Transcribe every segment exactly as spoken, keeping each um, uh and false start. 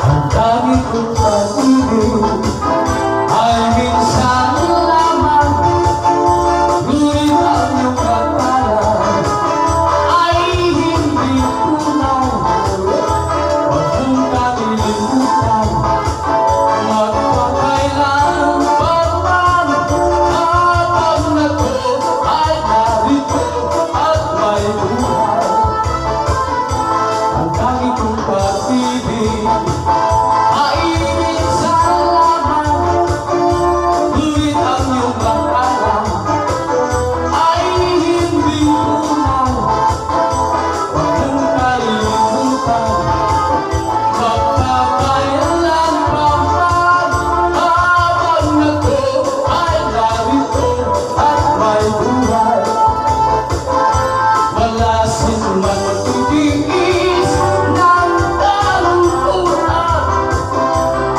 Ang dami kong pag-ibig ay minsan lamang, ngunit ang iyong akala ay hindi tunay. Huwag mong kalilimutan, magpakailan pa man, habang ako ay narito at may buhay. Ang dami kong pag-ibig ay minsan lamang, ngunit ang iyong akala ay hindi tunay. Huwag mong kalilimutan, magpakailan pa man, habang ako ay narito at may buhay. Malasin man magtitiis ng kalungkutan,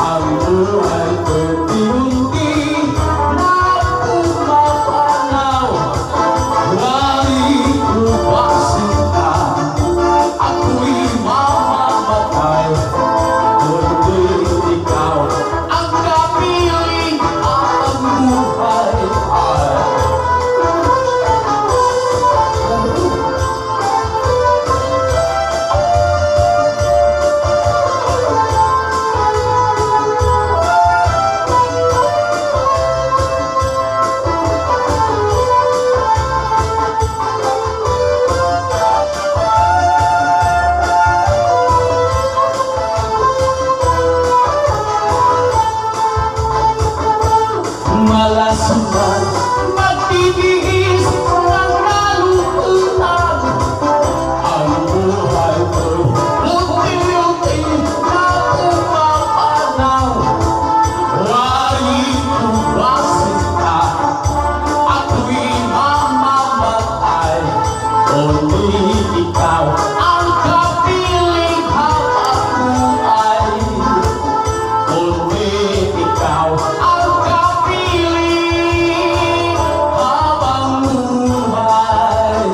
ang buhay ko'y unti-unti na pumapanaw. Wari ko ba sinta, ako'y mamamatay, kundi ikaw ang kapiling aking buhay. Malasin man magtitiis ng kalungkutan, ang buhay ko'y unti-unti na pumapanaw. Wari ko ba sinta, ako'y mamamatay, kundi ikaw ang kapiling habang buhay. Kundi ikaw ang kapiling habang buhay.